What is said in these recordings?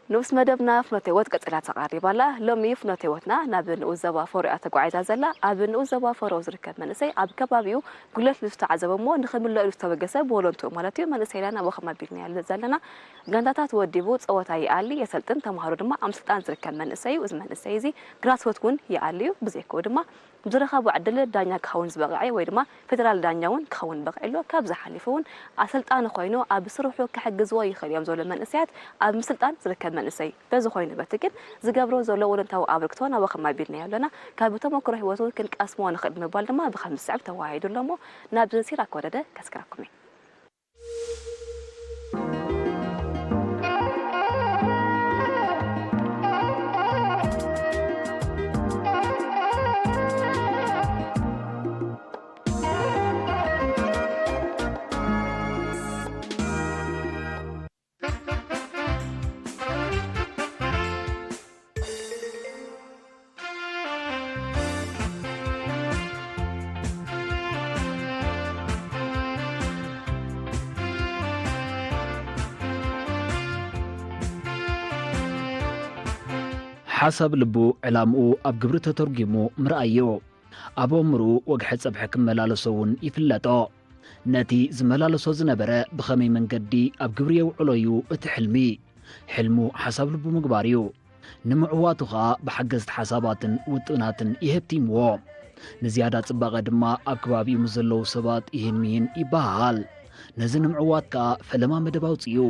ንኡስ መደብና ፍኖተ ህይወት ቀጺላ ተቓሪባ ኣላ። ሎሚ ፍኖተ ህይወትና ናብ ንኡስ ዞባ ፎሮ እያ ተጓዒዛ ዘላ። ኣብ ንኡስ ዞባ ፎሮ ዝርከብ መንእሰይ ኣብ ከባቢኡ ጉድለት ዝተዓዘበ እሞ ንኽምልኦ ዝተበገሰ ብወለንትኡ ማለት እዩ መንእሰይ ኢልና ናብ ወኸም ኣቢልናዮ ዘለና። ጋንታታት ወዲቡ ጸወታ ይኣሊ፣ የሰልጥን፣ ተምሃሮ ድማ ኣብ ምስልጣን ዝርከብ መንእሰይ እዩ። እዚ መንእሰይ እዚ ግራስሮት እውን ይኣሊ እዩ። ብዘይከኡ ድማ ብዝረኸቦ ዕድል ዳኛ ክኸውን ዝበቕዐ ወይ ድማ ፌደራል ዳኛ እውን ክኸውን በቒዑ ኣሎ። ካብዚ ሓሊፉ እውን ኣሰልጣኒ ኮይኑ ኣብ ስርሑ ክሕግዝዎ ይኽእል እዮም ዝብሉ መንእሰያት ኣብ ምስልጣን ዝርከብ መንእሰይ። በዚ ኮይኑ በቲ ግን ዝገብሮ ዘሎ ወለንታዊ ኣበርክቶ ናባኹም ኣቢልናዮ ኣለና። ካብ ተመክሮ ህይወቱ ክንቀስሞ ንኽእል ብምባል ድማ ብኸም ዝስዕብ ተወሃሂዱ ኣሎ እሞ ናብ ሲራክ ወረደ ከስክረኩም እየ። ሓሳብ ልቡ ዕላምኡ ኣብ ግብሪ ተተርጒሙ ምርኣይ እዩ። ኣብ ኣእምርኡ ወግሐ ጸብሐ ክመላለሶ እውን ይፍለጦ። ነቲ ዝመላለሶ ዝነበረ ብኸመይ መንገዲ ኣብ ግብሪ የውዕሎ እዩ እቲ ሕልሚ። ሕልሙ ሓሳብ ልቡ ምግባር እዩ። ንምዕዋቱ ኸኣ ብሓገዝቲ ሓሳባትን ውጥናትን የህብቲምዎ። ንዝያዳ ጽባቐ ድማ ኣብ ከባቢኡ ምስ ዘለዉ ሰባት ይህን ምሂን ይበሃል። ነዚ ንምዕዋት ከኣ ፈለማ መደብ ኣውጺኡ።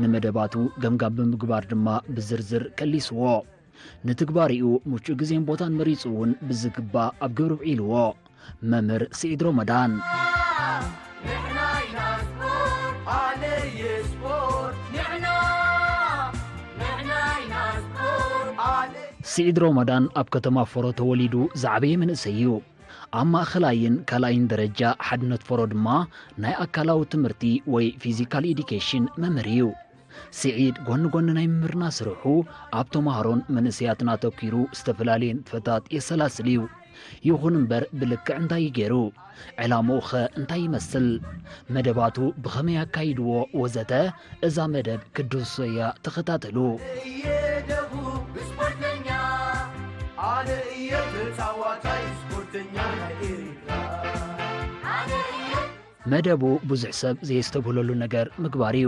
ንመደባቱ ገምጋም ብምግባር ድማ ብዝርዝር ከሊስዎ። ንትግባሪኡ ምቹእ ግዜን ቦታን መሪጹ እውን ብዝግባእ ኣብ ግብሪ ውዒልዎ። መምህር ስዒድ ሮመዳን። ንሕና ኢና ስፖርት፣ ኣነ እየ ስፖርት፣ ንሕና፣ ንሕና ኢና ስፖርት፣ ኣነ ስዒድ ሮመዳን ኣብ ከተማ ፎሮ ተወሊዱ ዝዓበየ መንእሰይ እዩ። ኣብ ማእኸላይን ካልኣይን ደረጃ ሓድነት ፎሮ ድማ ናይ ኣካላዊ ትምህርቲ ወይ ፊዚካል ኤዱኬሽን መምህር እዩ። ስዒድ ጎኒ ጎኒ ናይ ምምርና ስርሑ ኣብ ተምሃሮን መንእሰያትን ኣተኲሩ ዝተፈላለየ ንጥፈታት የሰላስል እዩ። ይኹን እምበር ብልክዕ እንታይ እዩ ገይሩ? ዕላምኡ ኸ እንታይ ይመስል? መደባቱ ብኸመይ ኣካይድዎ? ወዘተ እዛ መደብ ክድህስሶ እያ፣ ተኸታተሉ። እየ ደቡብ ስፖርተኛ፣ ኣነ እየ ተጻዋታይ ስፖርተኛ ናይ ኤሪትራ። ኣነ እየ መደቡ ብዙሕ ሰብ ዘየስተብህለሉ ነገር ምግባር እዩ።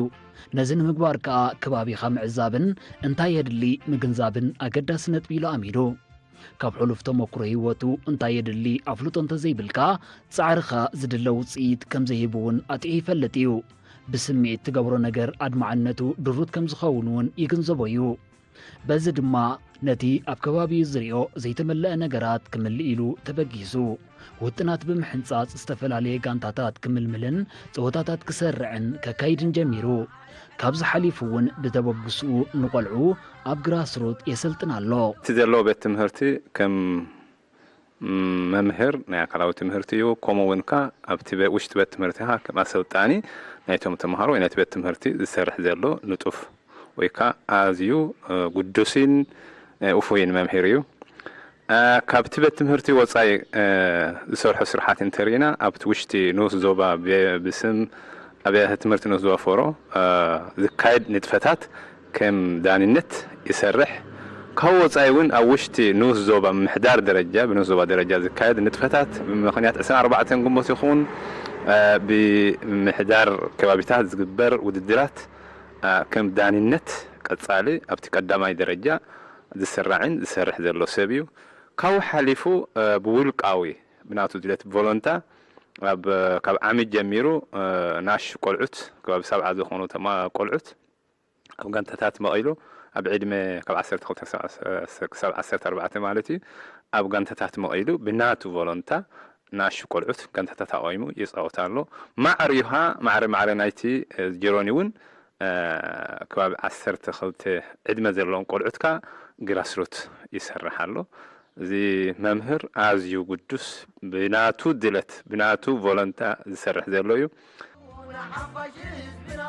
ነዚ ንምግባር ከኣ ከባቢኻ ምዕዛብን እንታይ የድሊ ምግንዛብን ኣገዳሲ ነጥቢ ኢሉ ኣሚዱ። ካብ ሕሉፍ ተመኩሮ ህይወቱ እንታይ የድሊ ኣፍልጦ እንተዘይብልካ፣ ጻዕርኻ ዝድለ ውጽኢት ከም ዘይህብ እውን ኣጥዒ ይፈልጥ እዩ። ብስምዒት ትገብሮ ነገር ኣድማዕነቱ ድሩት ከም ዝኸውን እውን ይግንዘቦ እዩ። በዚ ድማ ነቲ ኣብ ከባቢኡ ዝሪኦ ዘይተመልአ ነገራት ክምልእ ኢሉ ተበጊሱ፣ ውጥናት ብምሕንጻጽ ዝተፈላለየ ጋንታታት ክምልምልን ጸወታታት ክሰርዕን ከካይድን ጀሚሩ። ካብዚ ሓሊፉ እውን ብተበግስኡ ንቖልዑ ኣብ ግራስሩት የሰልጥን ኣሎ። እቲ ዘለዎ ቤት ትምህርቲ ከም መምህር ናይ ኣካላዊ ትምህርቲ እዩ። ከምኡ እውን ከኣ ኣብቲ ቤ-፣ ውሽጢ ቤት ትምህርቲ ከኣ ከም ኣሰልጣኒ ናይቶም ተምሃሮ ወይ ናይቲ ቤት ትምህርቲ ዝሰርሕ ዘሎ ንጡፍ ወይ ከኣ ኣዝዩ፣ እ፣ ግዱስን፣ እ፣ ውፉይን መምህር እዩ። እ፣ ካብቲ ቤት ትምህርቲ ወጻኢ፣ እ፣ ዝሰርሖ ስራሓት እንተሪእና ኣብቲ ውሽጢ ንኡስ ዞባ ብ-፣ ብስም ኣብያተ ትምህርቲ ንኡስ ዞባ ፎሮ፣ እ፣ ዝካየድ ንጥፈታት ከም ዳንነት ይሰርሕ። ካብ ወጻኢ እውን ኣብ ውሽጢ ንኡስ ዞባ ምምሕዳር ደረጃ፣ ብንኡስ ዞባ ደረጃ ዝካየድ ንጥፈታት ብምኽንያት ዕስራን ኣርባዕተን ግንቦት ይኹን፣ እ፣ ብምምሕዳር ከባቢታት ዝግበር ውድድራት፣ እ፣ ከም ዳንነት ቀጻሊ ኣብቲ ቀዳማይ ደረጃ ዝስራዕን ዝሰርሕ ዘሎ ሰብ እዩ። ካብኡ ሓሊፉ፣ እ፣ ብውልቃዊ ብናቱ ድሌት ቮሎንታ ኣብ፣ ካብ ዓሚ ጀሚሩ፣ እ፣ ናሽ ቆልዑት፣ ከባቢ ሰብዓ ዝኾኑ ተማ-፣ ቆልዑት ኣብ ጋንታታት መቒሉ፣ ኣብ ዕድመ ካብ ዓሰርተ ክልተ ክሳብ ዓሰርተ ኣርባዕተ ማለት እዩ፣ ኣብ ጋንታታት መቒሉ ብናቱ ቮሎንታ ናሽ ቆልዑት ጋንታታት ኣቑሙ ይጻወት ኣሎ። ማዕሪኡ ኸኣ፣ ማዕረ ማዕረ ናይቲ፣ እ፣ ጀሮኒ እውን፣ እ፣ ከባቢ ዓሰርተ ክልተ ዕድመ ዘለዎም ቆልዑት ከኣ ግራስሩት ይሰርሕ ኣሎ። እዚ መምህር ኣዝዩ ግዱስ፣ ብናቱ ድለት፣ ብናቱ ቮለንታ ዝሰርሕ ዘሎ እዩ። ንሓፋሽ ህዝብና፣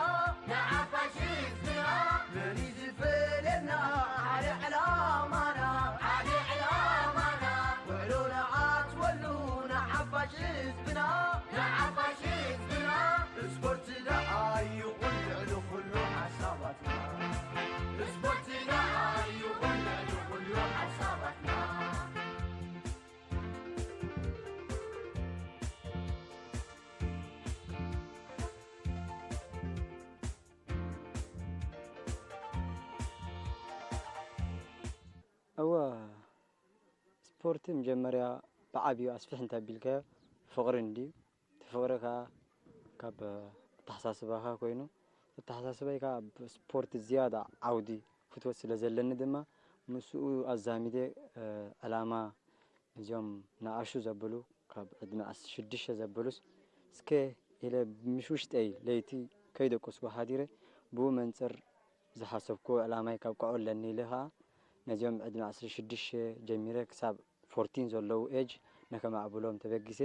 ንሓፋሽ ህዝብና፣ መን እዩ ዝፈልየና? ሓደ ዕላማና፣ ሓደ ዕላማና፣ ውዕሎ ንኣትወሉ፣ ንሓፋሽ ህዝብና፣ ንሓፋሽ ህዝብና፣ ስፖርት ደኣ ይኹን ልዕሊ ኩሉ ሓሳባትና። ስፖርት እወ፣ ስፖርቲ መጀመርያ ብዓብዩ ኣስፍሕ እንተቢልካዮ ፍቕሪ እንድዩ። እቲ ፍቕሪ ከኣ ካብ ኣተሓሳስባኻ ኮይኑ፣ ኣተሓሳስባይ ከኣ ኣብ ስፖርቲ ዝያዳ ዓውዲ ፍትወት ስለ ዘለኒ ድማ ምስኡ ኣዛሚደ፣ እ፣ ዕላማ እዞም ንኣሽቱ ዘብሉ ካብ ዕድመ ዓሰርተ ሽዱሽተ ዘብሉስ እስከ ኢለ ምስ ውሽጠይ ለይቲ ከይደቀስኩ ሓዲረ ብኡ መንጽር ዝሓሰብክዎ ዕላማይ ከብቅዖ ኣለኒ ኢለ ከኣ ነዚኦም ዕድመ ዓሰርተ ሽዱሽተ ጀሚረ ክሳብ ፎርቲን ዘለዉ ኤጅ ንከማዕብሎም ተበጊሰ።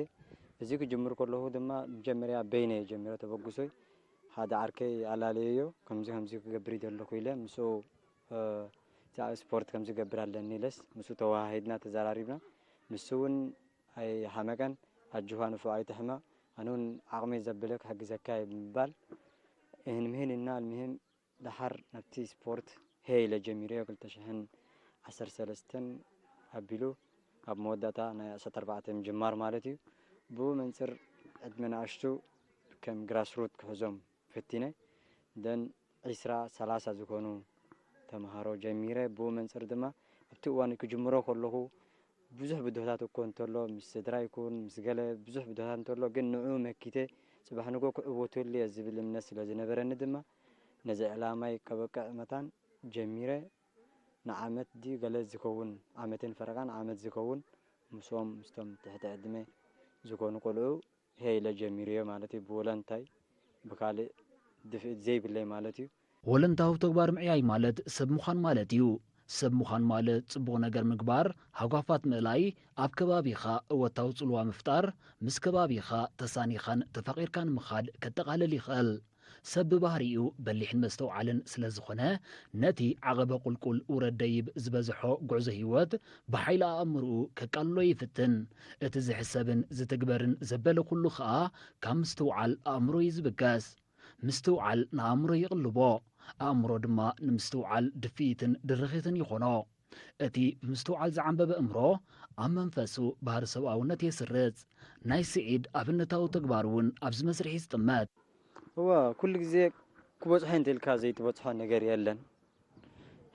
እዚ ክጅምር ከለኹ ድማ መጀመርያ በይነየ ጀሚረ ተበግሶይ። ሓደ ዓርከይ ኣላለየዮ፣ ከምዚ ከምዚ ክገብር ይደለኹ ኢለ ምስኡ፣ እ፣ ብዛዕባ ስፖርት ከምዚ ክገብር ኣለኒ ኢለስ ምስኡ ተወሃሂድና ተዘራሪብና። ንሱ እውን ኣይሓመቀን፣ ኣጆኻ ንፉዕ ኣይትሕመቕ፣ ኣነ እውን ዓቕመይ ዘብለ ክሕግዘካ እየ ብምባል እህን ምህን ኢልና ኣልሚሂም ደሓር ናብቲ ስፖርት ሄ ኢለ ጀሚረዮ ክልተ ሽሕን ዓሰርተ ሰለስተን ኣቢሉ ኣብ መወዳእታ ናይ ዓሰርተ ኣርባዕተ ምጅማር ማለት እዩ። ብኡ መንጽር ዕድመ ንኣሽቱ ከም ግራስሩት ክሕዞም ፈቲነ። ደን ዒስራ ሰላሳ ዝኾኑ ተምሃሮ ጀሚረ። ብኡ መንጽር ድማ ኣብቲ እዋን ክጅምሮ ከለኹ ብዙሕ ብድሆታት እኮ እንተሎ፣ ምስ ስድራ ይኩን ምስ ገለ ብዙሕ ብድሆታት እንተሎ፣ ግን ንዕኡ መኪተ ጽባሕ ንግሆ ክዕወተሉ እየ ዝብል እምነት ስለ ዝነበረኒ ድማ ነዚ ዕላማይ ከበቅዕ መታን ጀሚረ። ንዓመት ድዩ ገለ ዝኸውን፣ ዓመትን ፈረቓን ዓመት ዝኸውን ምስኦም ምስቶም ትሕቲ ዕድመ ዝኾኑ ቆልዑ ሄ ኢለ ጀሚረዮ ማለት እዩ። ብወለንታይ ብካልእ ድፍኢት ዘይብለይ ማለት እዩ። ወለንታዊ ተግባር ምዕያይ ማለት ሰብ ምዃን ማለት እዩ። ሰብ ምዃን ማለት ጽቡቕ ነገር ምግባር፣ ሃጓፋት ምእላይ፣ ኣብ ከባቢኻ እወታዊ ጽልዋ ምፍጣር፣ ምስ ከባቢኻ ተሳኒኻን ተፋቒርካን ምኻድ ከጠቓልል ይኽእል። ሰብ ብባህሪኡ በሊሕን መስተውዓልን ስለ ዝኾነ፣ ነቲ ዓቐበ ቁልቁል ውረድ ደይብ ዝበዝሖ ጉዕዞ ህይወት ብሓይሊ ኣእምሮኡ ከቃልሎ ይፍትን። እቲ ዝሕሰብን ዝትግበርን ዘበለ ኩሉ ኸኣ ካብ ምስትውዓል ኣእምሮ እዩ ዝብገስ። ምስትውዓል ንኣእምሮ ይቕልቦ፣ ኣእምሮ ድማ ንምስትውዓል ድፍኢትን ድርኺትን ይኾኖ። እቲ ብምስትውዓል ዝዓምበበ እምሮ ኣብ መንፈሱ ባህሪ ሰብኣውነት የስርጽ። ናይ ስዒድ ኣብነታዊ ተግባር እውን ኣብዚ መስርሕ ይዝጥመት። እወ፣ ኩሉ ግዜ ክበጽሖ እንተ ኢልካ ዘይትበጽሖ ነገር የለን።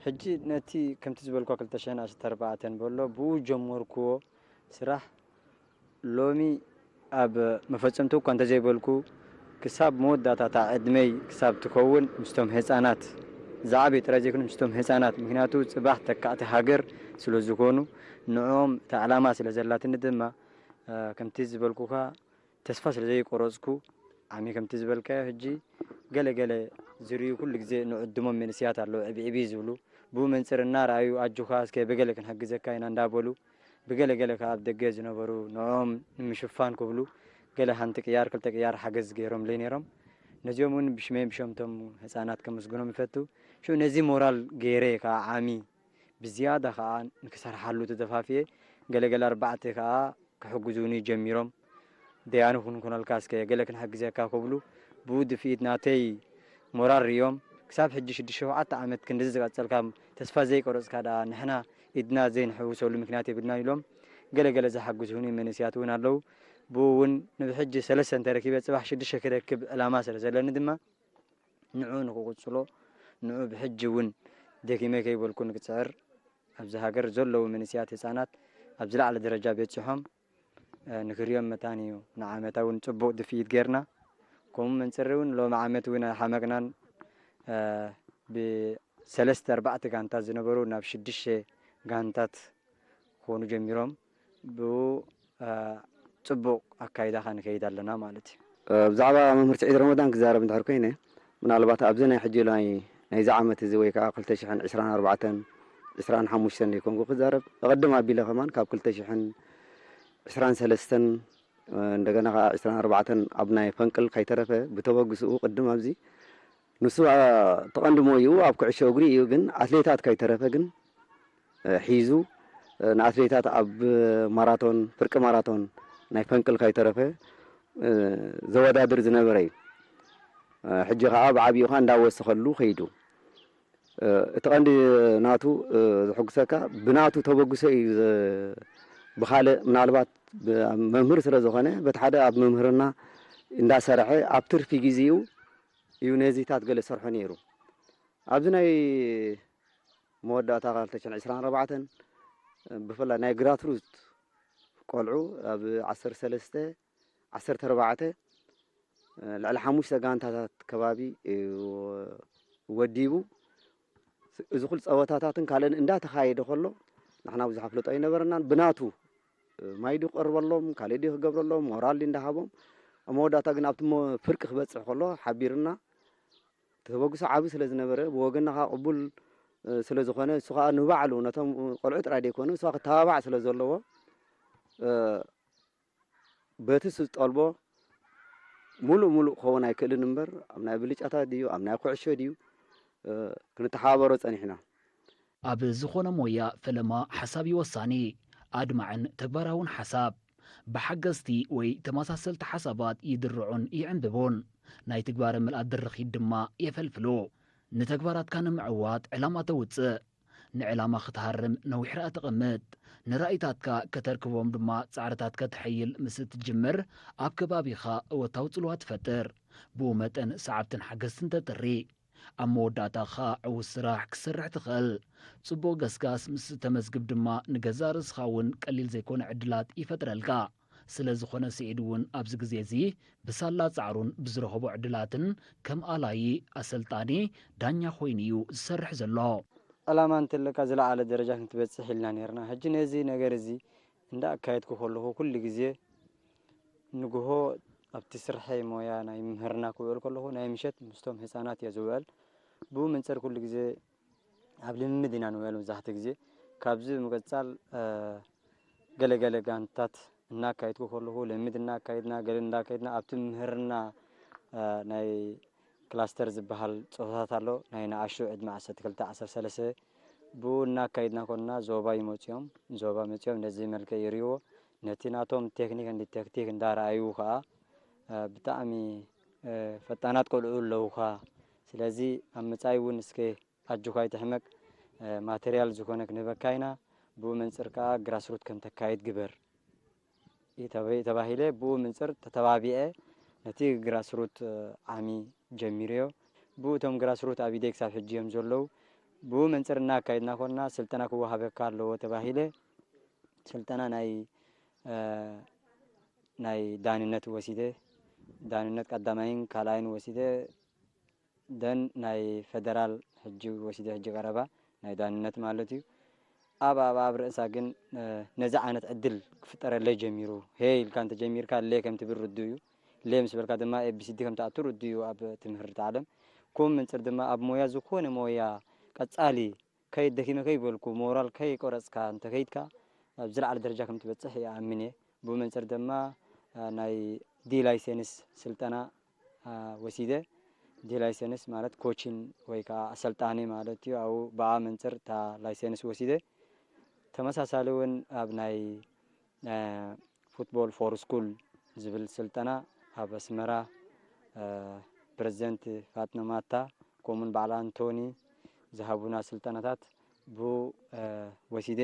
ሕጂ ነቲ ከምቲ ዝበልኳ ክልተ ሽሕን ዓሰርተ ኣርባዕተን በሎ፣ ብኡ ጀመርክዎ ስራሕ ሎሚ ኣብ መፈጸምቱ እኳ እንተዘይበልኩ፣ ክሳብ መወዳእታ እታ ዕድመይ ክሳብ ትኸውን ምስቶም ህጻናት፣ ዝዓበዩ ጥራይ ዘይኮኑ ምስቶም ህጻናት፣ ምኽንያቱ ጽባሕ ተካእቲ ሃገር ስለ ዝኾኑ፣ ንዕኦም እታ ዕላማ ስለ ዘላትኒ ድማ፣ እ፣ ከምቲ ዝበልኩኻ ተስፋ ስለ ዘይቆረጽኩ፣ ዓሚ ከምቲ ዝበልካዮ ሕጂ ገለ ገለ ዝርእዩ ኩሉ ግዜ ንዕድሞም መንእሰያት ኣለዉ፣ ዕብዕብይ ዝብሉ፣ ብኡ መንጽር እናረኣዩ ኣጆኻ እስከ ብገለ ክንሕግዘካ ኢና እንዳበሉ፣ ብገለ ገለ ከኣ ኣብ ደገ ዝነበሩ ንዕኦም ንምሽፋን ክብሉ ገለ ሓንቲ ቅያር ክልተ ቅያር ሓገዝ ገይሮምለይ ነይሮም። ነዚኦም እውን ብሽመይ ብሸምቶም ህጻናት ከመስግኖም ይፈቱ። ሽዑ ነዚ ሞራል ገይረ ከኣ ዓሚ ብዝያዳ ከኣ ንክሰርሓሉ ተደፋፍየ። ገለ ገለ ኣርባዕተ ከኣ ክሕግዙኒ ጀሚሮም። ደያኑ ክንኮነልካ እስከ ገለ ክንሕግዘካ ክብሉ ብኡ ድፍኢት ናተይ ሞራል ርእዮም ክሳብ ሕጂ ሽዱሽተ ሸውዓተ ዓመት ክንድዚ ዝቐጸልካ ተስፋ ዘይቆረጽካ ደኣ ንሕና ኢድና ዘይንሕውሰሉ ምክንያት የብልናን ኢሎም ገለ ገለ ዝሓግዙኒ መንእሰያት እውን ኣለዉ። ብኡ እውን ንብሕጂ ሰለስተ እንተረኪበ ጽባሕ ሽዱሽተ ክረክብ ዕላማ ስለ ዘለኒ ድማ ንዑ ንክቕጽሎ ንዑ ብሕጂ እውን ደኪመ ከይበልኩ ንክጽዕር ኣብዚ ሃገር ዘለዉ መንእሰያት ህጻናት ኣብ ዝለዓለ ደረጃ በጺሖም እ፣ ንክርእዮም መታን እዩ። ንዓመታ እውን ጽቡቕ ድፍኢት ጌርና። ከምኡ መንጽሪ እውን ሎሚ ዓመት እውን ኣይሓመቅናን። እ፣ ብሰለስተ ኣርባዕተ ጋንታት ዝነበሩ ናብ ሽዱሽተ ጋንታት ክኾኑ ጀሚሮም። ብኡ፣ እ፣ ጽቡቕ ኣካይዳ ኸኣ ንኸይድ ኣለና ማለት እዩ። እ፣ ብዛዕባ መምህር ስዒድ ረመዳን ክዛረብ እንድሕር ኮይነ፣ ምናልባት ኣብዚ ናይ ሕጂ ናይ፣ ናይዚ ዓመት እዚ ወይ ከኣ ክልተ ሽሕን ዕስራን ኣርባዕተን፣ ዕስራን ሓሙሽተን ዘይኮንኩ ክዛረብ፣ ኣቐድም ኣቢለ ከማን ካብ ክልተ ሽሕን ዕስራን ሰለስተን፣ እ፣ እንደገና ከኣ ዕስራን ኣርባዕተን ኣብ ናይ ፈንቅል ካይተረፈ ብተበግስኡ ቅድም ኣብዚ ንሱ፣ እ፣ ተቐንዲ ሞይኡ ኣብ ኩዕሾ እግሪ እዩ፣ ግን ኣትሌታት ካይተረፈ ግን፣ እ፣ ሒዙ፣ እ፣ ንኣትሌታት ኣብ ማራቶን፣ ፍርቂ ማራቶን ናይ ፈንቅል ካይተረፈ፣ እ፣ ዘወዳድር ዝነበረ እዩ። እ፣ ሕጂ ከኣ ብዓቢኡ ከኣ እንዳወሰኸሉ ከይዱ። እ፣ እቲ ቀንዲ ናቱ፣ እ፣ ዘሐጉሰካ ብናቱ ተበግሶ እዩ ዘ-፣ ብኻልእ ምናልባት ብ-፣ መምህር ስለ ዝኾነ በቲ ሓደ ኣብ መምህርና እንዳሰርሐ ኣብ ትርፊ ግዜኡ እዩ ነዚታት ገለ ሰርሖ ነይሩ። ኣብዚ ናይ መወዳእታ ክልተ ሽሕን ዕስራን ኣርባዕተን ብፍላይ ናይ ግራስሩት ቆልዑ ኣብ ዓሰርተ ሰለስተ ዓሰርተ ኣርባዕተ ልዕሊ ሓሙሽተ ጋንታታት ከባቢ እዩ ወዲቡ። እዚ ኩሉ ጸወታታትን ካልእን እንዳተኻየደ ከሎ ንሕና ብዙሕ ኣፍልጦ ኣይነበረናን። ብናቱ ማይ ድዩ ክቐርበሎም፣ ካልእ ድዩ ክገብረሎም፣ ሞራል ድዩ እንዳሃቦም፣ ኣብ መወዳእታ ግን ኣብቲ ሞ-፣ ፍርቂ ክበጽሕ ከሎ ሓቢርና። ተበግሶ ዓቢ ስለ ዝነበረ፣ ብወገንና ከኣ ቅቡል፣ እ፣ ስለ ዝኾነ፣ እሱ ከኣ ንባዕሉ ነቶም ቆልዑ ጥራይ ደይኮነ፣ እሱ ከኣ ክተባባዕ ስለ ዘለዎ፣ እ፣ በቲ ዝጠልቦ ሙሉእ ሙሉእ ክኸውን ኣይክእልን እምበር፣ ኣብ ናይ ብልጫታት ድዩ፣ ኣብ ናይ ኩዕሾ ድዩ፣ እ፣ ክንተሓባበሮ ጸኒሕና። ኣብ ዝኾነ ሞያ ፈለማ ሓሳብ እዩ ወሳኒ። ኣድማዕን ተግባራውን ሓሳብ፣ ብሓገዝቲ ወይ ተመሳሰልቲ ሓሳባት ይድርዑን ይዕንብቡን። ናይ ትግባረ ምልኣት ድርኺት ድማ የፈልፍሉ። ንተግባራትካ ንምዕዋት ዕላማ ተውጽእ። ንዕላማ ክትሃርም ነዊሕ ራኢ ተቐምጥ። ንራኢታትካ ከተርክቦም ድማ ጻዕርታት ከተሐይል ምስ እትጅምር፣ ኣብ ከባቢኻ እወታዊ ጽልዋ ትፈጥር። ብኡ መጠን ሰዓብትን ሓገዝትን ተጥሪ። ኣብ መወዳእታ ኸኣ ዕዉት ስራሕ ክትሰርሕ ትኽእል። ጽቡቕ ገስጋስ ምስ ተመዝግብ ድማ ንገዛእ ርእስኻ እውን ቀሊል ዘይኮነ ዕድላት ይፈጥረልካ። ስለ ዝኾነ ስዒድ እውን ኣብዚ ግዜ እዚ ብሳላ ጻዕሩን ብዝረኸቦ ዕድላትን ከም ኣላዪ፣ ኣሰልጣኒ፣ ዳኛ ኮይኑ እዩ ዝሰርሕ ዘሎ። ዕላማ እንተለካ ዝለዓለ ደረጃ ክንትበጽሕ ኢልና ነይርና። ሕጂ ነዚ ነገር እዚ እንዳ ኣካየድኩ ከለኹ ኩሉ ግዜ ንግሆ ኣብቲ ስርሐይ ሞያ ናይ ምምህርና ክውዕል ከለኹ ናይ ምሸት ምስቶም ህጻናት እየ ዝውዕል። ብኡ መንጽር ኩሉ ግዜ ኣብ ልምምድ ኢና ንውዕል መብዛሕትኡ ግዜ። ካብዚ ብምቕጻል፣ እ፣ ገለ ገለ ጋንታት እናካየድኩ ከለኹ ልምምድ እናካየድና፣ ገለ እንዳካየድና ኣብቲ ምምህርና፣ እ፣ ናይ ክላስተር ዝበሃል ጾታታት ኣሎ። ናይ ንኣሽቱ ዕድመ ዓሰርተ ክልተ፣ ዓሰርተ ሰለስተ ብኡ እናካየድና ኮንና ዞባ ይመጽኦም። ዞባ መጽኦም ነዚ መልክዕ ይርእይዎ። ነቲ ናቶም ቴክኒክ እንዲ ተክቲክ እንዳረኣዩ ከኣ፣ እ፣ ብጣዕሚ፣ እ፣ ፈጣናት ቆልዑ ኣለዉኻ። ስለዚ ኣብ መጻኢ እውን እስከ ኣጆኻ ኣይትሕመቅ፣ እ፣ ማተርያል ዝኾነ ክንህበካ ኢና። ብኡ መንጽር ከኣ ግራስሩት ከም ተካይድ ግበር። ተባሂለ ብኡ ምንጽር ተተባቢዐ ነቲ ግራስሩት ዓሚ ጀሚረዮ። ብኡ እቶም ግራስሩት ኣብ ኢደይ ክሳብ ሕጂ እዮም ዘለዉ። ብኡ ምንጽር እናካየድና ኮንና ስልጠና ክወሃበካ ኣለዎ ተባሂለ ስልጠና ናይ፣ እ፣ ናይ ዳንነት ወሲደ። ዳንነት ቀዳማይን ካልኣይን ወሲደ። ደን ናይ ፈደራል ሕጂ ወሲደ ሕጂ ቀረባ ናይ ዳንነት ማለት እዩ። ኣብ፣ ኣብ፣ ኣብ ርእሳ ግን፣ እ፣ ነዚ ዓይነት ዕድል ክፍጠረለይ ጀሚሩ። ሄ ኢልካ እንተጀሚርካ ሌ ከም ትብል ርዱእ እዩ። ሌ ምስ በልካ ድማ ኤ ቢ ሲ ዲ ከም ትኣቱ ርዱእ እዩ ኣብ ትምህርቲ ዓለም። ከምኡ ምንጽር ድማ ኣብ ሞያ ዝኾነ ሞያ ቀጻሊ ከይ-፣ ደኺመ ከይበልኩ፣ ሞራል ከይቆረጽካ እንተኸይድካ፣ ኣብ ዝለዓለ ደረጃ ከም ትበጽሕ ይኣምን እየ። ብኡ መንጽር ድማ፣ እ፣ ናይ ዲ ላይሰንስ ስልጠና፣ እ፣ ወሲደ። ዲ ላይሰንስ ማለት ኮችን ወይ ከኣ ኣሰልጣኒ ማለት እዩ። ኣብኡ ብኣ መንጽር እታ ላይሰንስ ወሲደ። ተመሳሳሊ እውን ኣብ ናይ፣ እ፣ ፉትቦል ፎር ስኩል ዝብል ስልጠና ኣብ ኣስመራ፣ እ፣ ፕረዚደንት ፋጥኖ ማታ ከምኡውን በዓል ኣንቶኒ ዝሃቡና ስልጠናታት ብኡ፣ እ፣ ወሲደ።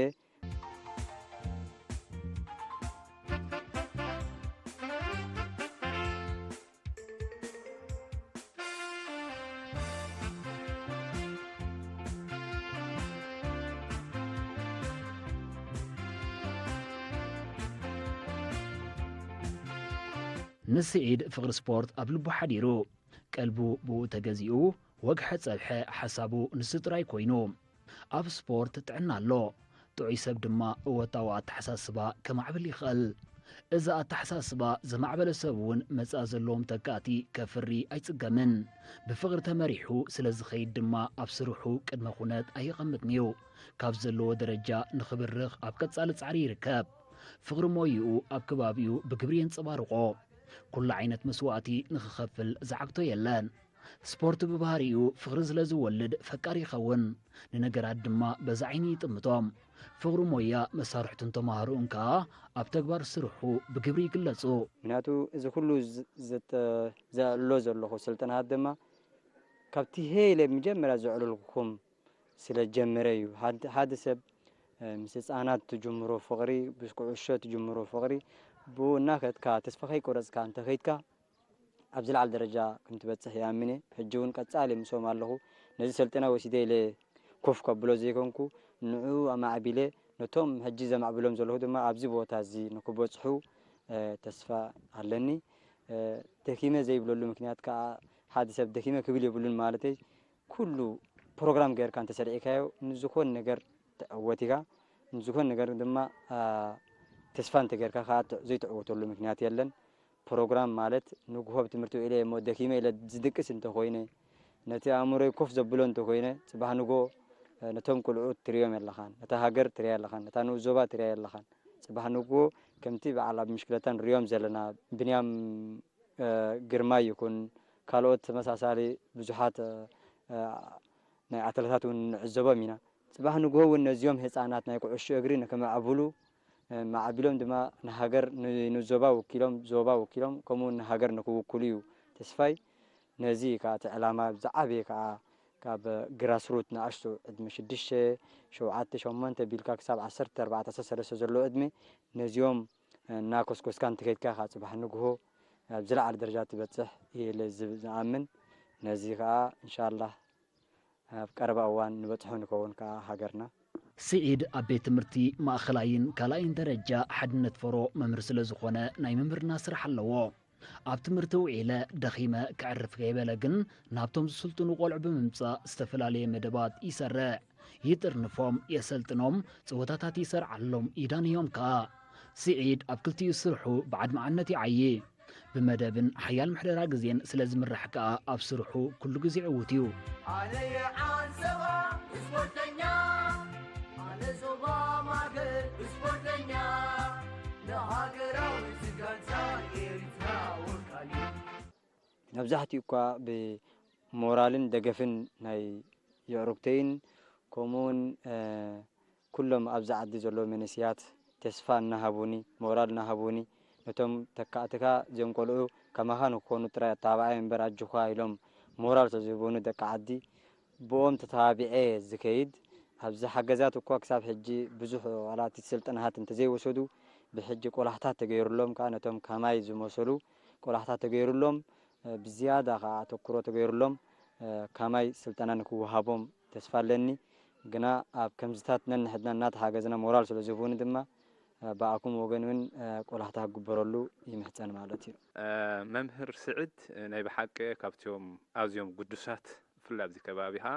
ንስዒድ ፍቕሪ ስፖርት ኣብ ልቡ ሓዲሩ፣ ቀልቡ ብኡ ተገዚኡ፣ ወግሐ ጸብሐ ሓሳቡ ንሱ ጥራይ ኮይኑ። ኣብ ስፖርት ጥዕና ኣሎ፣ ጥዑይ ሰብ ድማ እወታዊ ኣተሓሳስባ ከማዕብል ይኽእል። እዚ ኣተሓሳስባ ዘማዕበለ ሰብ እውን መጻኢ ዘለዎም ተካእቲ ከፍሪ ኣይጽገምን። ብፍቕሪ ተመሪሑ ስለ ዝኸይድ ድማ ኣብ ስርሑ ቅድመ ኩነት ኣየቐምጥን እዩ። ካብ ዘለዎ ደረጃ ንኽብርኽ ኣብ ቀጻሊ ጻዕሪ ይርከብ። ፍቕሪ ሞይኡ ኣብ ከባቢኡ ብግብሪ የንጸባርቖ። ኩሉ ዓይነት መስዋእቲ ንኽኸፍል ዝዓግቶ የለን። ስፖርት ብባህሪኡ ፍቕሪ ስለ ዝወልድ ፈቃር ይኸውን። ንነገራት ድማ በዚ ዓይኒ ይጥምቶም። ፍቕሪ ሞያ መሳርሕቱን ተማሃሮኡን ከኣ ኣብ ተግባር ስርሑ ብግብሪ ይግለጹ። ምኽንያቱ እዚ ኩሉ ዝ-፣ ዘተ-፣ ዘእሎ ዘለኹ ስልጠናታት ድማ ካብቲ ሄ ኢለ መጀመርያ ዘዕለልኩኹም ስለ ጀመረ እዩ። ሓድ-፣ ሓደ ሰብ፣ እ፣ ምስ ህጻናት ትጅምሮ ፍቕሪ፣ ምስ ኩዕሾ ትጅምሮ ፍቕሪ፣ ብኡ እናኸድካ ተስፋ ከይቆረጽካ እንተኸይድካ፣ ኣብ ዝለዓለ ደረጃ ከም ትበጽሕ ይኣምን እየ። ሕጂ እውን ቀጻሊ ምስኦም ኣለኹ። ነዚ ሰልጠና ወሲደ ኢለ ኮፍ ከብሎ ዘይኮንኩ፣ ንዑ ኣማዕቢለ፣ ነቶም ሕጂ ዘማዕብሎም ዘለኹ ድማ ኣብዚ ቦታ እዚ ንክበጽሑ፣ እ፣ ተስፋ ኣለኒ። እ፣ ደኪመ ዘይብለሉ ምክንያት ከኣ፣ ሓደ ሰብ ደኪመ ክብል የብሉን ማለተይ፣ ኩሉ ፕሮግራም ጌርካ እንተሰሪዕካዮ፣ ንዝኾን ነገር ትዕወት ኢኻ። ንዝኾን ነገር ድማ፣ እ፣ ተስፋ እንተጌርካ ከኣ ት-፣ ዘይትዕወተሉ ምክንያት የለን። ፕሮግራም ማለት ንግሆ ኣብ ትምህርቲ ውዒለ እሞ ደኪመ ኢለ ዝድቅስ እንተኾይነ፣ ነቲ ኣእምሮይ ኮፍ ዘብሎ እንተኾይነ፣ ጽባሕ ንጎ፣ እ፣ ነቶም ቁልዑት ትርእዮም የለኻን፣ ነታ ሃገር ትርእያ የለኻን፣ ነታ ንኡስ ዞባ ትርእያ የለኻን። ጽባሕ ንጎ ከምቲ በዓል ኣብ ምሽክለታ ንርእዮም ዘለና ብንያም፣ እ፣ ግርማይ ይኹን ካልኦት ተመሳሳሊ ብዙሓት፣ እ፣ እ፣ ናይ ኣትለታት እውን ንዕዘቦም ኢና። ጽባሕ ንግሆ እውን ነዚኦም ህጻናት ናይ ኩዕሾ እግሪ ንክምዕብሉ፣ እ፣ ማዕቢሎም ድማ ንሃገር፣ ን-፣ ንዞባ ወኪሎም፣ ዞባ ወኪሎም፣ ከምኡ እውን ንሃገር ንክውክሉ እዩ ተስፋይ። ነዚ እዩ ከኣ እቲ ዕላማ ዝዓበየ ከኣ ካብ ግራስሩት ንኣሽቱ ዕድመ ሽዱሽተ፣ ሸውዓተ፣ ሸሞንተ ቢልካ ክሳብ ዓሰርተ ኣርባዕተ፣ ዓሰርተ ሰለስተ ዘሎ ዕድመ ነዚኦም እናኮስኮስካ እንተኸይድካ ከኣ ጽባሕ ንግሆ ኣብ ዝለዓለ ደረጃ ትበጽሕ ኢለ ዝብ-፣ ዝኣምን። ነዚ ከኣ እንሻላህ ኣብ ቀረባ እዋን ንበጽሖ ንከውን ከኣ ሃገርና። ስዒድ ኣብ ቤት ትምህርቲ ማእኸላይን ካልኣይን ደረጃ ሓድነት ፈሮ መምህር ስለ ዝኾነ ናይ ምምህርና ስራሕ ኣለዎ። ኣብ ትምህርቲ ውዒለ ደኺመ ከዕርፍ ከይበለ ግን ናብቶም ዝስልጥኑ ቆልዑ ብምምጻእ ዝተፈላለየ መደባት ይሰርዕ። ይጥርንፎም፣ የሰልጥኖም፣ ጸወታታት ይሰርዓሎም፣ ይዳንዮም ከኣ። ስዒድ ኣብ ክልቲኡ ስርሑ ብዓድመዓነት ይዓዪ። ብመደብን ሓያል ምሕደራ ግዜን ስለ ዝምራሕ ከኣ ኣብ ስርሑ ኩሉ ግዜ ዕዉት እዩ። ኣነ የዓንሰባ ስፖርተኛ፣ ኣነ ዞባ ማገር ስፖርተኛ፣ ንሃገራዊ ዝጋንታ ኤርትራ ወካሊ። መብዛሕትኡ እኳ ብሞራልን ደገፍን ናይ የዕሩክተይን ከምኡውን፣ እ፣ ኩሎም ኣብዚ ዓዲ ዘለዉ መንእሰያት ተስፋ እናሃቡኒ፣ ሞራል እናሃቡኒ፣ ነቶም ተካእትኻ እዚኦም ቆልዑ ከማኻ ንክኾኑ ጥራይ ኣተባብዓዮም እምበር ኣጆኻ ኢሎም ሞራል ስለ ዝህቡኒ ደቂ ዓዲ፣ ብኦም ተተባቢዐ ዝከይድ። ኣብዚ ሓገዛት እኳ ክሳብ ሕጂ ብዙሕ ዋላ እቲ ስልጠናታት እንተዘይወሰዱ፣ ብሕጂ ቆላሕታት ተገይሩሎም ከኣ ነቶም ከማይ ዝመሰሉ ቆላሕታት ተገይሩሎም፣ እ፣ ብዝያዳ ከኣ ኣተኩሮ ተገይሩሎም፣ እ፣ ከማይ ስልጠና ንክወሃቦም ተስፋ ኣለኒ። ግና ኣብ ከምዚታት ነንሕድና እናተሓገዝና ሞራል ስለ ዝህቡኒ ድማ፣ እ፣ ብኣኩም ወገን እውን፣ እ፣ ቆላሕታ ክግበረሉ ይምሕጸን ማለት እዩ። እ፣ መምህር ስዕድ፣ እ፣ ናይ ብሓቂ ካብቶም ኣዝዮም ግዱሳት፣ ብፍላይ ኣብዚ ከባቢ ኸኣ፣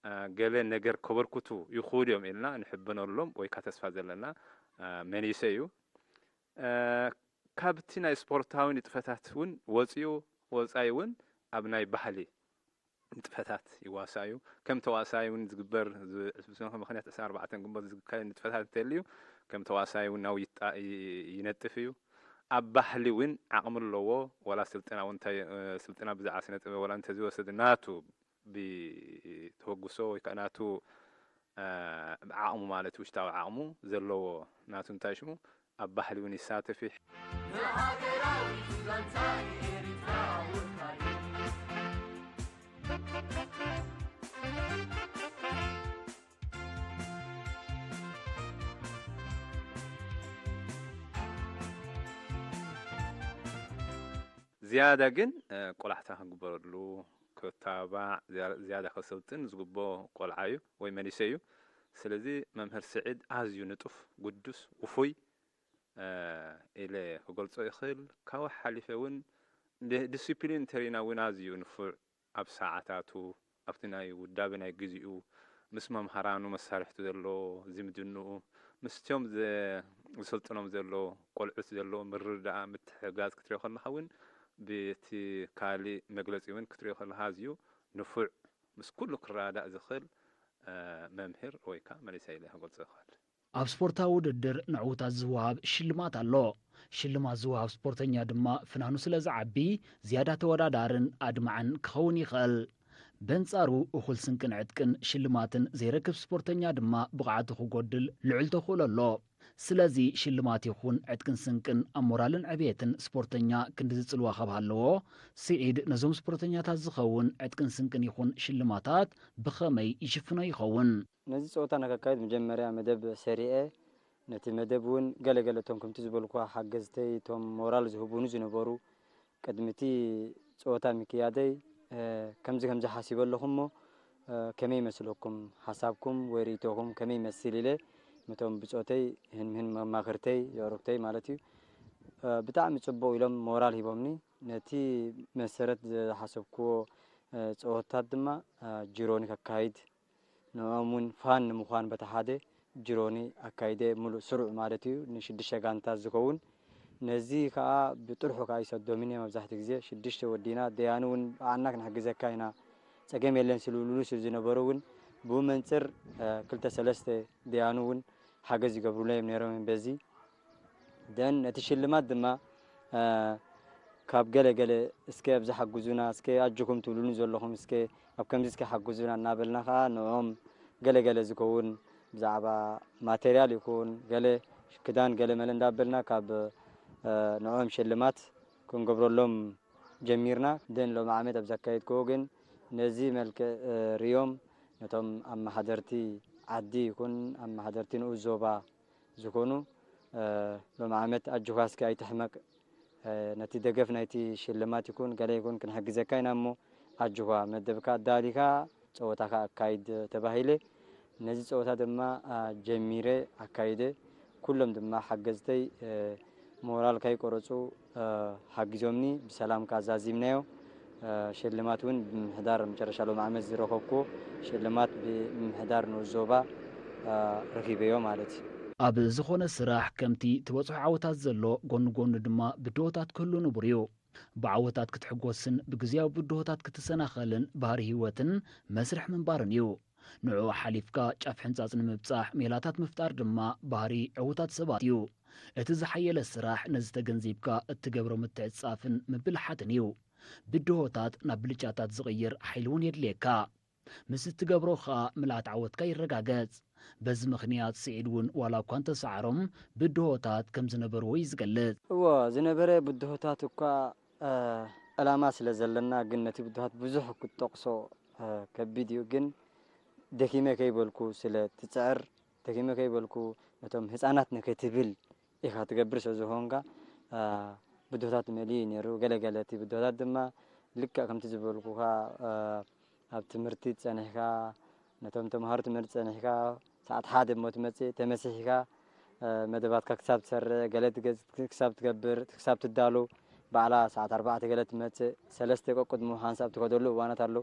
እ፣ ገለ ነገር ከበርክቱ ይኽእሉ እዮም ኢልና ንሕበነሎም ወይ ከኣ ተስፋ ዘለና፣ እ፣ መኒሰ እዩ። እ፣ ካብቲ ናይ ስፖርታዊ ንጥፈታት እውን ወጺኡ፣ ወጻኢ እውን ኣብ ናይ ባህሊ ንጥፈታት ይዋሳእ እዩ። ከም ተዋሳኣይ እውን ዝግበር፣ ዝ-፣ ብሰንኪ ምኽንያት ዕስራን ኣርባዕተን ግንቦት ዝካየድ ንጥፈታት እንተልዩ፣ ከም ተዋሳኣይ እውን ናብኡ ይጣ-፣ ይ-፣ ይነጥፍ እዩ። ኣብ ባህሊ እውን ዓቕሚ ኣለዎ። ዋላ ስልጠና እውን እንታይ፣ እ፣ ስልጠና ብዛዕባ ስነ ጥበብ ዋላ እንተዘይወሰደ፣ ናቱ ብተበግሶ ወይ ከኣ ናቱ፣ እ፣ ዓቕሙ ማለት ውሽጣዊ ዓቕሙ ዘለዎ ናቱ እንታይ ሽሙ ኣብ ባህሊ እውን ይሳተፍ እዩ። ንሃገራዊት ጋንታ ኤርትራ ወካሊ። ዝያዳ ግን፣ እ፣ ቆላሕታ ክግበረሉ፣ ክተባባዕ፣ ዝያ-፣ ዝያዳ ከሰልጥን ዝግብኦ ቆልዓ እዩ ወይ መኒሰ እዩ። ስለዚ መምህር ስዒድ ኣዝዩ ንጡፍ፣ ግዱስ፣ ውፉይ፣ እ፣ ኢለ ክገልጾ ይኽእል። ካብኡ ሓሊፈ እውን ዲ-፣ ዲሲፕሊን እንተሪእና እውን ኣዝዩ ንፉዕ፣ ኣብ ሰዓታቱ፣ ኣብቲ ናይ ውዳበ ናይ ግዜኡ፣ ምስ መምሃራኑ መሳርሕቱ ዘለዎ ዝምድንኡ፣ ምስቶም ዘ-፣ ዘሰልጥኖም ዘለዉ ቆልዑት ዘለዎ ምርድዳእ፣ ምትሕግጋዝ ክትሪኦ ከለኻ እውን፣ ብቲ ካሊእ መግለጺ እውን ክትሪኦ ከለኻ፣ ኣዝዩ ንፉዕ፣ ምስ ኩሉ ክረዳዳእ ዝኽእል፣ እ፣ መምህር ወይ ከኣ መንእሰይ ኢለ ክገልጾ ይኽእል። ኣብ ስፖርታዊ ውድድር ንዕዉታት ዝወሃብ ሽልማት ኣሎ። ሽልማት ዝወሃብ ስፖርተኛ ድማ ፍናኑ ስለ ዝዓቢ፣ ዝያዳ ተወዳዳርን ኣድማዕን ክኸውን ይኽእል። በንጻሩ፣ እኹል ስንቅን ዕጥቅን ሽልማትን ዘይረክብ ስፖርተኛ ድማ ብቕዓቱ ክጎድል ልዑል ተኽእሎ ኣሎ። ስለዚ ሽልማት ይኹን ዕጥቅን ስንቅን ኣብ ሞራልን ዕብየትን ስፖርተኛ ክንዲ ዝጽልዋ ካብ ሃለዎ፣ ስዒድ ነዞም ስፖርተኛታት ዝኸውን ዕጥቅን ስንቅን ይኹን ሽልማታት ብኸመይ ይሽፍኖ ይኸውን? ነዚ ጸወታ ንከካይድ መጀመርያ መደብ ሰሪዐ፣ ነቲ መደብ እውን ገለ ገለ እቶም ከምቲ ዝበልኩዋ ሓገዝተይ፣ እቶም ሞራል ዝህቡኒ ዝነበሩ፣ ቅድሚ እቲ ጸወታ ምክያደይ፣ እ፣ ከምዚ ከምዚ ሓሲበ ኣለኹ እሞ፣ ከመይ ይመስለኩም? ሓሳብኩም ወይ ርእይቶኹም ከመይ ይመስል ኢለ ነቶም ብጾተይ፣ ህንምህን መማኽርተይ፣ የዕሩኽተይ ማለት እዩ፣ ብጣዕሚ ጽቡቕ ኢሎም ሞራል ሂቦምኒ። ነቲ መሰረት ዝሓሰብክዎ ጸወታት ድማ ጅሮኒ ከካይድ፣ ንዕኦም እውን ፋን ንምዃን በቲ ሓደ ጅሮኒ ኣካይደ፣ ሙሉእ ስሩዕ ማለት እዩ፣ ንሽዱሽተ ጋንታት ዝኸውን። ነዚ ከኣ ብጥርሑ ከኣ ይሰዶምኒ እየ። መብዛሕትኡ ግዜ ሽዱሽተ ወዲና፣ ደያኑ እውን ብኣና ክንሕግዘካ ኢና፣ ጸገም የለን ስልብሉሉ ስብ ዝነበሩ እውን ብኡ መንጽር ክልተ ሰለስተ ደያኑ እውን ሓገዝ ይገብሩለይ እዮም ነይሮም በዚ። ደን ነቲ ሽልማት ድማ ካብ ገለ ገለ እስከ ኣብዚ ሓግዙና፣ እስከ ኣጆኹም ትብሉኒ ዘለኹም እስከ ኣብ ከምዚ እስከ ሓግዙና እናበልና ከኣ ንዕኦም ገለ ገለ ዝከውን ብዛዕባ ማቴርያል ይኹን ገለ ክዳን ገለ መለ እንዳበልና ካብ ንዕኦም ሽልማት ክንገብረሎም ጀሚርና። ደን ሎሚ ዓመት ኣብ ዘካየድክዎ ግን ነዚ መልክዕ ርዮም ነቶም ኣመሓደርቲ ዓዲ ይኹን ኣመሓደርቲ ንኡስ ዞባ ዝኾኑ ሎሚ ዓመት ኣጆኻ እስኪ ኣይትሕመቅ፣ ነቲ ደገፍ ናይቲ ሽልማት ይኩን ገለ ይኩን ክንሕግዘካ ኢና እሞ ኣጆኻ መደብካ ኣዳሊኻ ጸወታኻ ኣካይድ ተባሂለ። ነዚ ጸወታ ድማ ጀሚረ ኣካይደ። ኩሎም ድማ ሓገዝተይ ሞራል ከይቆረጹ ሓጊዞምኒ ብሰላም ከኣ ዛዚምናዮ። ሽልማት እውን ብምሕዳር መጨረሻ ሎም ዓመት ዝረኸብኩ ሽልማት ብምሕዳር ንኡስ ዞባ ረኺበዮ ማለት እዩ። ኣብ ዝኾነ ስራሕ ከምቲ ትበጽሖ ዓወታት ዘሎ ጎኒ ጎኒ ድማ ብድሆታት ክህሉ ንቡር እዩ። ብዓወታት ክትሕጎስን ብግዜያዊ ብድሆታት ክትሰናኸልን ባህሪ ህይወትን መስርሕ ምንባርን እዩ። ንዕኡ ሓሊፍካ ጫፍ ሕንጻጽ ንምብጻሕ ሜላታት ምፍጣር ድማ ባህሪ ዕዉታት ሰባት እዩ። እቲ ዝሓየለ ስራሕ ነዚ ተገንዚብካ እትገብሮ ምትዕጻፍን ምብልሓትን እዩ። ብድሆታት ናብ ብልጫታት ዝቕይር ሓይሊ እውን የድልየካ። ምስ እትገብሮ ኸኣ ምልኣት ዓወትካ ይረጋገጽ። በዚ ምኽንያት ስዒድ እውን ዋላ እኳ እንተሰዓሮም ብድሆታት ከም ዝነበርዎ እዩ ዝገልጽ። እዎ ዝነበረ ብድሆታት እኳ ዕላማ ስለ ዘለና ግን ነቲ ብድሆታት ብዙሕ ክትጠቕሶ ከቢድ እዩ። ግን ደኪመ ከይበልኩ ስለ ትጽዕር፣ ደኪመ ከይበልኩ ነቶም ህጻናት ንከትብል ኢኻ ትገብር ስለ ዝኾንካ ብድሆታት መሊኡ እዩ ነይሩ። ገለ ገለ እቲ ብድሆታት ድማ ልክዕ ከምቲ ዝበልኩኻ ኣብ ትምህርቲ ጸኒሕካ ነቶም ተምሃሮ ትምህርቲ ጸኒሕካ ሰዓት ሓደ እሞ ትመጽእ ተመሲሕካ መደባትካ ክሳብ ትሰርዕ ገለ ክሳብ ትገብር ክሳብ ትዳሎ ባዕላ ሰዓት ኣርባዕተ ገለ ትመጽእ ሰለስተ ቀቅድሞ ሓንሳብ ትኸደሉ እዋናት ኣሎ።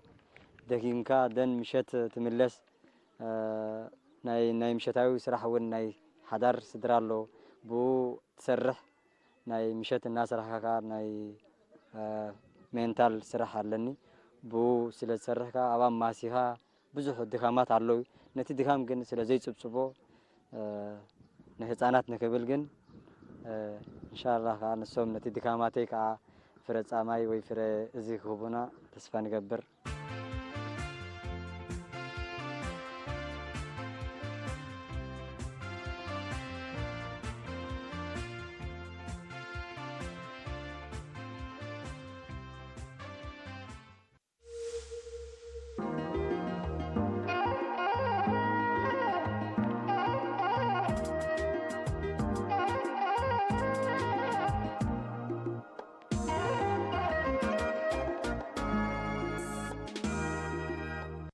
ደኪምካ ደን ምሸት ትምለስ ናይ ናይ ምሸታዊ ስራሕ እውን ናይ ሓዳር ስድራ ኣሎ ብኡ ትሰርሕ ናይ ምሸት እናሰራሕካ ከዓ ናይ ሜንታል ስራሕ ኣለኒ ብኡ ስለ ዝሰርሕ ከዓ ኣብ ኣማሲኻ ብዙሕ ድኻማት ኣለዉ ነቲ ድኻም ግን ስለ ዘይፅብፅቦ ንህፃናት ንክብል ግን እንሻላ ከዓ ንሶም ነቲ ድካማተይ ከዓ ፍረ ፃማይ ወይ ፍረ እዚ ክህቡና ተስፋ ንገብር።